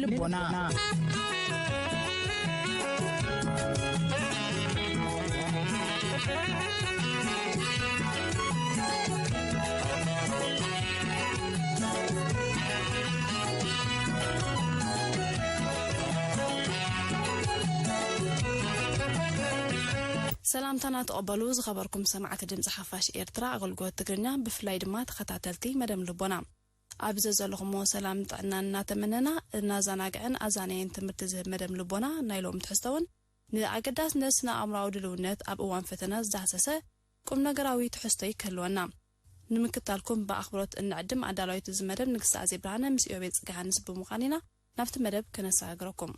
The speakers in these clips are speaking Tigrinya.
ልቦና። ሰላምታና ተቐበሉ ዝኸበርኩም ሰማዕቲ ድምፂ ሓፋሽ ኤርትራ ኣገልግሎት ትግርኛ፣ ብፍላይ ድማ ተኸታተልቲ መደም ልቦና። ኣብ ዘዘለኹሞ ሰላም ጥዕና እናተመነና፣ እናዘናግዐን ኣዛነየን ትምህርቲ ዝህብ መደም ልቦና ናይ ሎሚ ትሕዝቶ እውን ንኣገዳስነት ስነ ኣእምራዊ ድልውነት ኣብ እዋን ፈተና ዝዳህሰሰ ቁም ነገራዊ ትሕዝቶ ይከልወና። ንምክታልኩም ብኣኽብሮት እንዕድም ኣዳላዊት እዚ መደብ ንግስቲ ኣዜ ብርሃነ ምስ ኢዮቤል ጽጋሃንስ ብምዃን ኢና ናብቲ መደብ ከነሰጋግረኩም።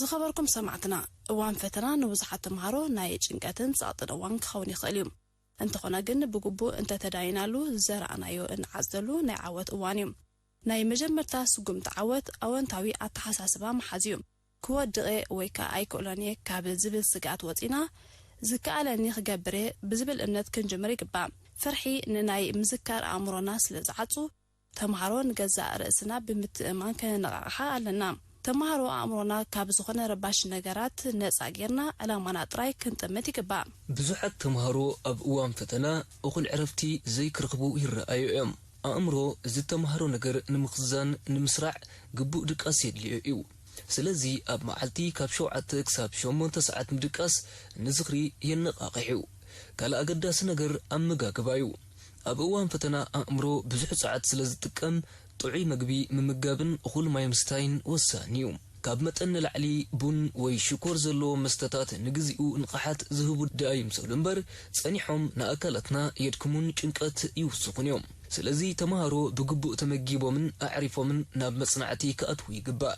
ዝኸበርኩም ሰማዕትና፣ እዋን ፈተና ንብዙሓት ተምሃሮ ናይ ጭንቀትን ጸቕጥን እዋን ክኸውን ይኽእል እዩ። እንተኾነ ግን፣ ብግቡእ እንተተዳይናሉ፣ ዝዘራእናዮ እንዓጽደሉ ናይ ዓወት እዋን እዩ። ናይ መጀመርታ ስጉምቲ ዓወት ኣወንታዊ ኣተሓሳስባ ምሓዝ እዩ። ክወድቕ'የ ወይ ከኣ ኣይክእሎን'የ ካብ ዝብል ስግኣት ወጺና፣ ዝከኣለኒ ክገብር'የ ብዝብል እምነት ክንጅምር ይግባእ። ፍርሒ ንናይ ምዝካር ኣእምሮና ስለ ዝዓጹ፣ ተምሃሮ ንገዛእ ርእስና ብምትእምማን ከነነቓቕሓ ኣለና። ተምሃሮ ኣእምሮና ካብ ዝኾነ ረባሺ ነገራት ነጻ ጌርና ዕላማና ጥራይ ክንጥምት ይግባእ። ብዙሓት ተምሃሮ ኣብ እዋን ፈተና እኹል ዕረፍቲ ዘይክረኽቡ ይረኣዩ እዮም። ኣእምሮ ዝተምሃሮ ነገር ንምኽዛን፣ ንምስራዕ ግቡእ ድቃስ የድልዮ እዩ። ስለዚ ኣብ መዓልቲ ካብ ሸውዓተ ክሳብ ሸሞንተ ሰዓት ምድቃስ ንዝኽሪ የነቓቕሕ እዩ። ካልእ ኣገዳሲ ነገር ኣመጋግባ እዩ። ኣብ እዋን ፈተና ኣእምሮ ብዙሕ ጸዓት ስለ ዝጥቀም፣ ጥዑይ መግቢ ምምጋብን እኹል ማይ ምስታይን ወሳኒ እዩ። ካብ መጠን ንላዕሊ ቡን ወይ ሽኮር ዘለዎም መስተታት ንግዚኡ ንቕሓት ዝህቡ ደኣ ይምሰሉ እምበር፣ ጸኒሖም ንኣካላትና የድክሙን ጭንቀት ይውስኹን እዮም። ስለዚ ተምሃሮ ብግቡእ ተመጊቦምን ኣዕሪፎምን ናብ መጽናዕቲ ክኣትዉ ይግባእ።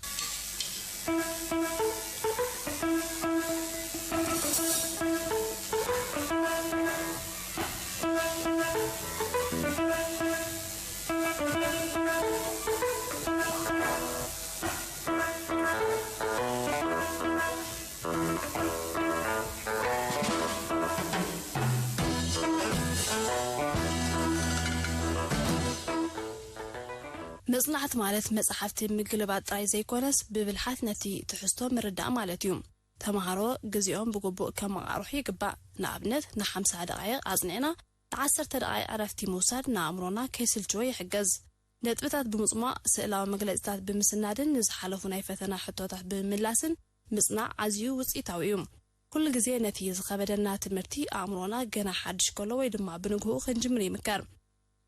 መጽናዕቲ ማለት መጽሓፍቲ ምግልባጥ ጥራይ ዘይኮነስ፣ ብብልሓት ነቲ ትሕዝቶ ምርዳእ ማለት እዩ። ተምሃሮ ግዜኦም ብግቡእ ከመቓርሑ ይግባእ። ንኣብነት፣ ንሓምሳ ደቓይቕ ኣጽኒዕና ንዓሰርተ ደቓይቕ ዕረፍቲ ምውሳድ ንኣእምሮና ከይስልችዎ ይሕግዝ። ነጥብታት ብምጽሟቕ፣ ስእላዊ መግለጺታት ብምስናድን ንዝሓለፉ ናይ ፈተና ሕቶታት ብምምላስን ምጽናዕ ኣዝዩ ውጽኢታዊ እዩ። ኩሉ ግዜ ነቲ ዝኸበደና ትምህርቲ ኣእምሮና ገና ሓድሽ ከሎ ወይ ድማ ብንግሆኡ ክንጅምር ይምከር።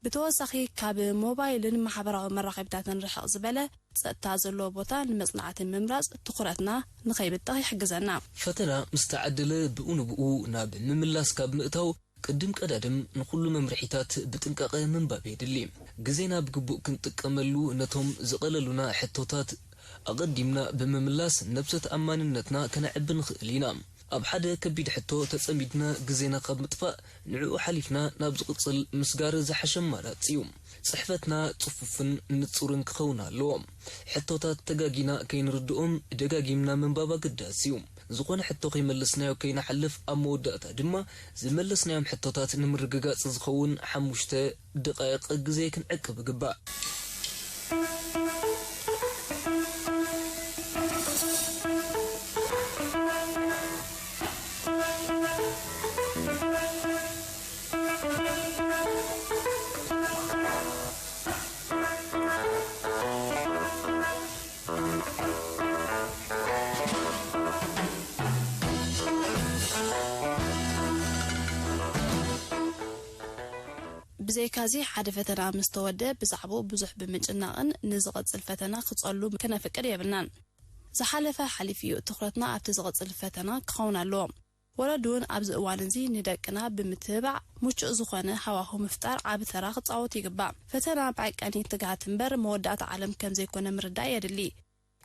ብተወሳኺ፣ ካብ ሞባይልን ማሕበራዊ መራኸቢታትን ርሕቕ ዝበለ፣ ጸጥታ ዘለዎ ቦታ ንመጽናዕቲ ምምራጽ ትኹረትና ንኸይብተኽ ይሕግዘና። ፈተና ምስ ተዓደለ፣ ብኡ ንብኡ ናብ ምምላስ ካብ ምእታው ቅድም ቀዳድም፣ ንኹሉ መምርሒታት ብጥንቃቐ ምንባብ የድሊ። ግዜና ብግቡእ ክንጥቀመሉ፣ ነቶም ዝቐለሉና ሕቶታት ኣቐዲምና ብምምላስ፣ ነብሰ ተኣማንነትና ከነዕቢ ንኽእል ኢና። ኣብ ሓደ ከቢድ ሕቶ ተጸሚድና ግዜና ካብ ምጥፋእ፣ ንዕኡ ሓሊፍና ናብ ዝቕጽል ምስጋር ዝሓሸ ኣማራጺ እዩ። ጽሕፈትና ጽፉፍን ንጹርን ክኸውን ኣለዎ። ሕቶታት ተጋጊና ከይንርድኦም ደጋጊምና ምንባብ ኣገዳሲ እዩ። ዝኾነ ሕቶ ከይመለስናዮ ከይንሓልፍ፣ ኣብ መወዳእታ ድማ ዝመለስናዮም ሕቶታት ንምርግጋጽ ዝኸውን ሓሙሽተ ደቓይቕ ግዜ ክንዕቅብ ይግባእ። ብዘይካዚ፣ ሓደ ፈተና ምስ ተወደ፣ ብዛዕባኡ ብዙሕ ብምጭናቕን ንዝቕጽል ፈተና ክጸሉ ከነፍቅድ የብልናን። ዝሓለፈ ሓሊፉ እዩ፣ ትኹረትና ኣብቲ ዝቕጽል ፈተና ክኸውን ኣለዎ። ወለዲ እውን ኣብዚ እዋን እዚ ንደቅና ብምትብባዕ፣ ምቹእ ዝኾነ ሃዋሁ ምፍጣር ዓቢ ተራ ክጻወቱ ይግባእ። ፈተና ብዕቀኒት ትግሃት እምበር፣ መወዳእታ ዓለም ከም ዘይኮነ ምርዳእ የድሊ።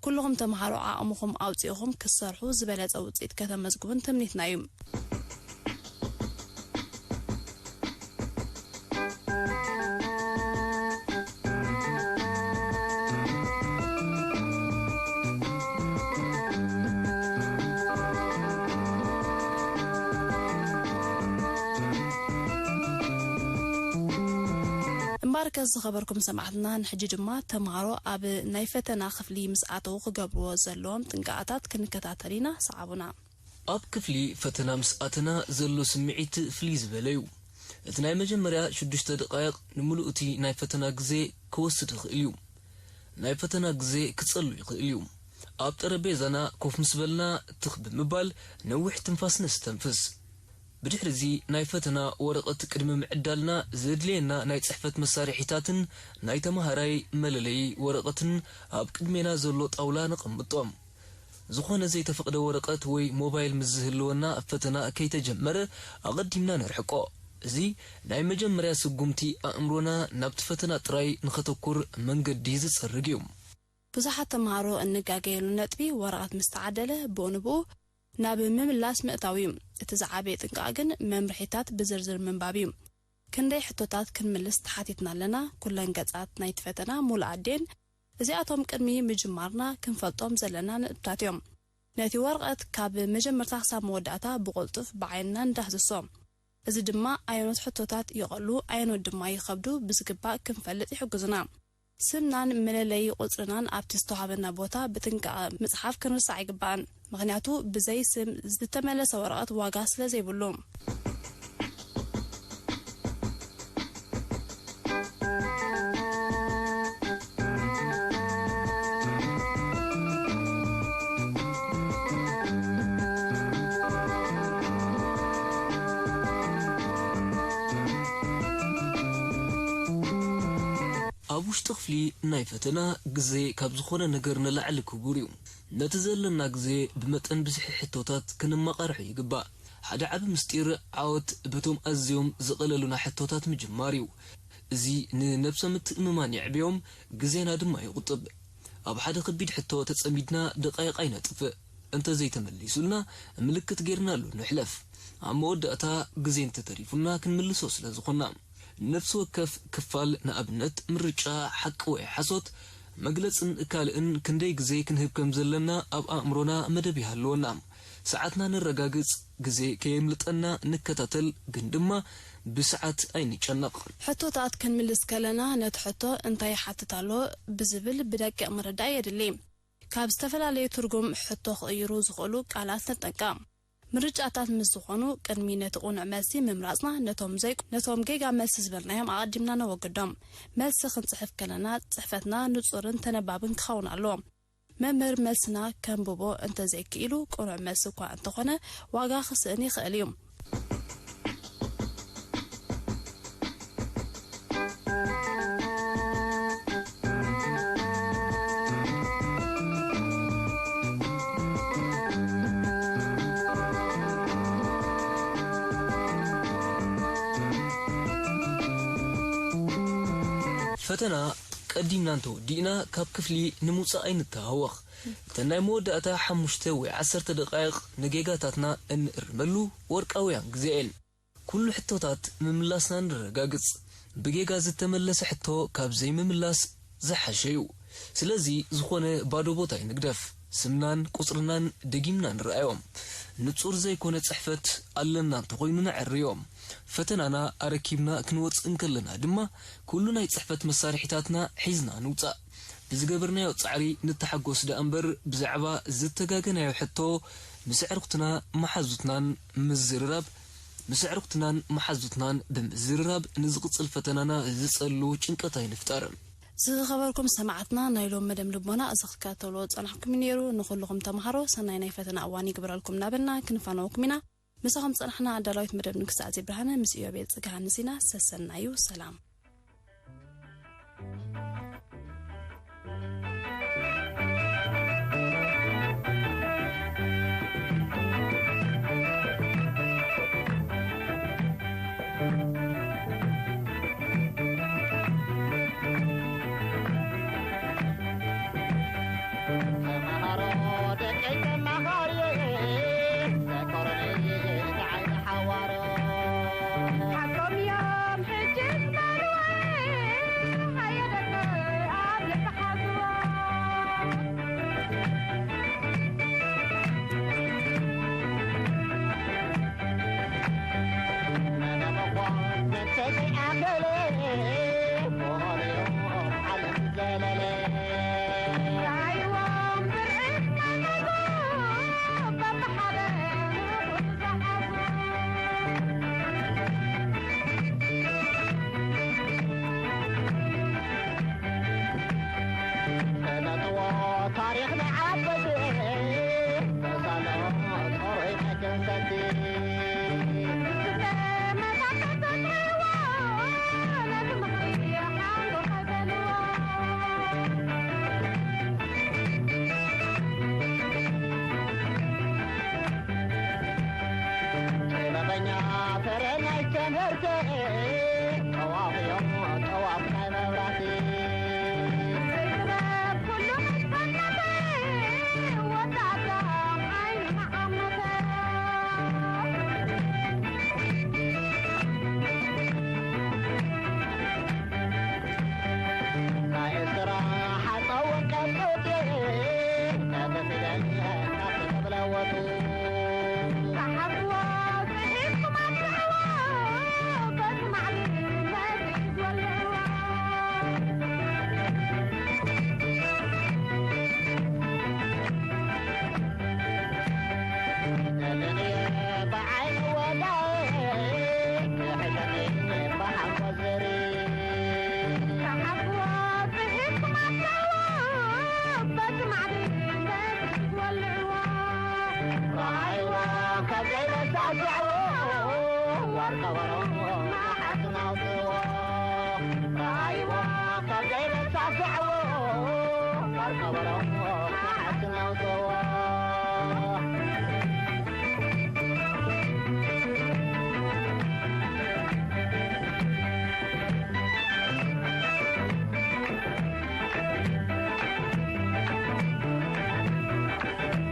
ኩልኹም ተምሃሮ፣ ዓቕምኹም ኣውጺእኹም ክትሰርሑ፣ ዝበለጸ ውጽኢት ከተመዝግቡን ትምኒትና እዩ። እምበኣርከስ፣ ዝኸበርኩም ሰማዕትና፣ ንሕጂ ድማ ተምሃሮ ኣብ ናይ ፈተና ክፍሊ ምስ ኣተዉ ክገብርዎ ዘለዎም ጥንቃቐታት ክንከታተል ኢና። ሰዓቡና። ኣብ ክፍሊ ፈተና ምስ ኣተና ዘሎ ስምዒት ፍልይ ዝበለ እዩ። እቲ ናይ መጀመርያ ሽዱሽተ ደቓይቕ ንምሉእ እቲ ናይ ፈተና ግዜ ክወስድ ይኽእል እዩ። ናይ ፈተና ግዜ ክጸሉ ይኽእል እዩ። ኣብ ጠረጴዛና ኮፍ ምስ በልና፣ ትኽ ብምባል ነዊሕ ትንፋስ ነስተንፍስ። ብድሕሪ'ዚ፣ ናይ ፈተና ወረቐት ቅድሚ ምዕዳልና፣ ዘድልየና ናይ ጽሕፈት መሳርሒታትን ናይ ተመሃራይ መለለዪ ወረቐትን ኣብ ቅድሜና ዘሎ ጣውላ ነቐምጦም። ዝኾነ ዘይተፈቕደ ወረቐት ወይ ሞባይል ምስ ዝህልወና፣ ፈተና ከይተጀመረ ኣቐዲምና ነርሕቆ። እዚ ናይ መጀመርያ ስጉምቲ፣ ኣእምሮና ናብቲ ፈተና ጥራይ ንኸተኩር መንገዲ ዝጸርግ እዩ። ብዙሓት ተምሃሮ እንጋገየሉ ነጥቢ፣ ወረቐት ምስ ተዓደለ ብኡ ንብኡ ናብ ምምላስ ምእታው እዩ። እቲ ዝዓበየ ጥንቃቕ ግን መምርሒታት ብዝርዝር ምንባብ እዩ። ክንደይ ሕቶታት ክንምልስ ተሓቲትና ኣለና? ኩለን ገጻት ናይቲ ፈተና ምሉኣት ድየን? እዚኣቶም ቅድሚ ምጅማርና ክንፈልጦም ዘለና ነጥብታት እዮም። ነቲ ወረቐት ካብ መጀመርታ ክሳብ መወዳእታ ብቕልጡፍ ብዓይንና ንዳህስሶ። እዚ ድማ ኣየኖት ሕቶታት ይቐሉ፣ ኣየኖት ድማ ይኸብዱ ብዝግባእ ክንፈልጥ ይሕግዙና። ስምናን መለለዪ ቁጽርናን ኣብቲ ዝተዋህበና ቦታ ብጥንቃቐ ምጽሓፍ ክንርሳዕ ኣይግባእን። ምኽንያቱ ብዘይ ስም ዝተመለሰ ወረቐት ዋጋ ስለ ዘይብሉ። ኣብ ውሽጢ ክፍሊ ናይ ፈተና፣ ግዜ ካብ ዝኾነ ነገር ንላዕሊ ክቡር እዩ። ነቲ ዘለና ግዜ ብመጠን ብዝሒ ሕቶታት ክንመቓርሖ ይግባእ። ሓደ ዓቢ ምስጢር ዓወት በቶም ኣዝዮም ዝቐለሉና ሕቶታት ምጅማር እዩ። እዚ ንነብሰ ምትእምማን የዕብዮም፣ ግዜና ድማ ይቑጥብ። ኣብ ሓደ ከቢድ ሕቶ ተጸሚድና ደቃይቕ ኣይነጥፍእ። እንተ ዘይተመሊሱልና፣ ምልክት ጌርናሉ ንሕለፍ። ኣብ መወዳእታ፣ ግዜ እንተተሪፉና ክንምልሶ ስለ ዝኾንና። ነፍሲ ወከፍ ክፋል፣ ንኣብነት ምርጫ፣ ሓቂ ወይ ሓሶት፣ መግለጽን ካልእን፣ ክንደይ ግዜ ክንህብ ከም ዘለና ኣብ ኣእምሮና መደብ ይሃልወና። ሰዓትና ነረጋግጽ፣ ግዜ ከየምልጠና ንከታተል፣ ግን ድማ ብሰዓት ኣይንጨነቕ። ሕቶታት ክንምልስ ከለና፣ ነቲ ሕቶ እንታይ ይሓትት ኣሎ ብዝብል ብደቂቕ ምርዳእ የድሊ። ካብ ዝተፈላለዩ ትርጉም ሕቶ ክቕይሩ ዝኽእሉ ቃላት ንጠንቀቕ። ምርጫታት ምስ ዝኾኑ፣ ቅድሚ ነቲ ቅኑዕ መልሲ ምምራጽና፣ ነቶም ዘይ-፣ ነቶም ጌጋ መልሲ ዝበልናዮም ኣቐዲምና ነወግዶም። መልሲ ክንጽሕፍ ከለና፣ ጽሕፈትና ንጹርን ተነባብን ክኸውን ኣለዎ። መምህር መልስና ከንብቦ እንተዘይክኢሉ፣ ቅኑዕ መልሲ እኳ እንተኾነ፣ ዋጋ ክስእን ይኽእል እዩ። ፈተና ቀዲምና እንተወዲእና፣ ካብ ክፍሊ ንምውጻእ ኣይንተሃወኽ። እተን ናይ መወዳእታ ሓሙሽተ ወይ ዓሰርተ ደቓይቕ ንጌጋታትና እንእርመሉ ወርቃውያን ግዜ እየን። ኩሉ ሕቶታት ምምላስና ንረጋግጽ። ብጌጋ ዝተመለሰ ሕቶ ካብ ዘይምምላስ ዝሓሸ እዩ። ስለዚ፣ ዝኾነ ባዶ ቦታ ኣይንግደፍ። ስምናን ቁጽርናን ደጊምና ንርኣዮም። ንጹር ዘይኮነ ጽሕፈት ኣለና እንተኾይኑ ነዐርዮም። ፈተናና ኣረኪብና ክንወጽእ እንከለና ድማ፣ ኩሉ ናይ ጽሕፈት መሳርሒታትና ሒዝና ንውጻእ። ብዝገበርናዮ ጻዕሪ ንተሓጎስ ደኣ እምበር፣ ብዛዕባ ዝተጋገናዮ ሕቶ ምስ ኣዕሩኽትና መሓዙትናን ምዝርራብ፣ ምስ ኣዕሩኽትናን መሓዙትናን ብምዝርራብ ንዝቕጽል ፈተናና ዝጸሉ ጭንቀት ኣይንፍጠር። ዝኸበርኩም ሰማዕትና፣ ናይ ሎም መደብ ልቦና እዚ ክትከታተልዎ ዝጸናሕኩም እዩ ነይሩ። ንኹልኹም ተምሃሮ ሰናይ ናይ ፈተና እዋን ይግበረልኩም እናበልና ክንፋነወኩም ኢና። ምሳኹም ዝጸናሕና ኣዳላዊት መደብ ንግስቲ ኣዜብ ብርሃነ ምስ ኢዮቤል ጽግሃንስ ኢና። ሰሰናዩ ሰላም። ሳስዕዎ፣ ወርቀ በሮ መሓዝና ኣውፅዎ። ራይዎ ካብ ዘይበል ሳስዕዎ፣ ወርቀ በሮ መሓዝና ኣውፅዎ።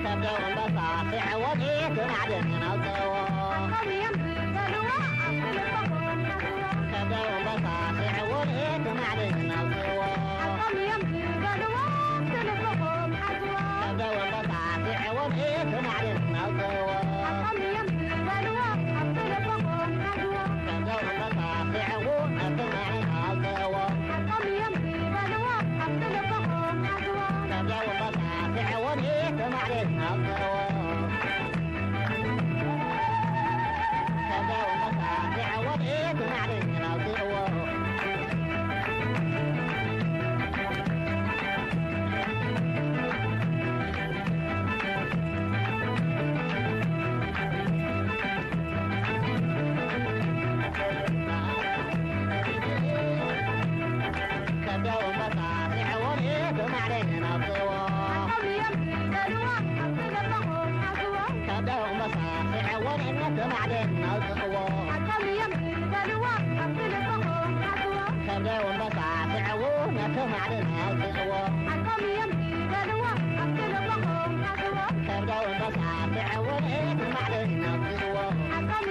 ከብደ ኣንበሳ ስዕዎ፣ እቲ ማዕድን ኣውፅዎ። ሓቆም እዮም ዝበልዎ ኣብቲ ልብኹም ሓዝዎ። ከብደ ኣንበሳ ስዕዎ፣ እቲ ማዕድን ኣውፅዎ። ሓቆም እዮም ዝበልዎ ኣብቲ ልብኹም ሓዝዎ። ከብደ ኣንበሳ ስዕዎ፣ እቲ ማዕድን ኣውፅዎ። ሓቆም እዮም ዝበልዎ ኣብቲ ልብኹም ሓዝዎ። ከብደ ኣንበሳ ስዕዎ፣ እቲ ማዕድን ኣውፅዎ። ሓቆም እዮም ዝበልዎ ኣብቲ ልብኹም ሓዝዎ። ከብደ ኣንበሳ ስዕዎ፣ እቲ ማዕድን ኣውፅዎ። ከብደ ኣንበሳ ስዕዎ፣ እቲ ማዕድን ኣውፅዎ። ከብደ ኣንበሳ ስዕዎ፣ እቲ ማዕድን ኣውፅዎ። ሓቆም እዮም ዝበልዎ ኣብቲ ልብኹም ሓዝዎ። ከብደ ኣንበሳ ስዕዎ፣ እቲ ማዕድን ኣውፅዎ። ሓቆም እዮም ዝበልዎ ኣብቲ ልብኹም ሓዝዎ። ከብደ ኣንበሳ ስዕዎ፣ ነቲ ማዕድን ኣውፅዎ። ሓቆም እዮም ዝበልዎ ኣብቲ ልብኹም ሓዝዎ። ከብደ ኣንበሳ ስዕዎ፣ እቲ ማዕድን ኣውፅዎ። ሓቆም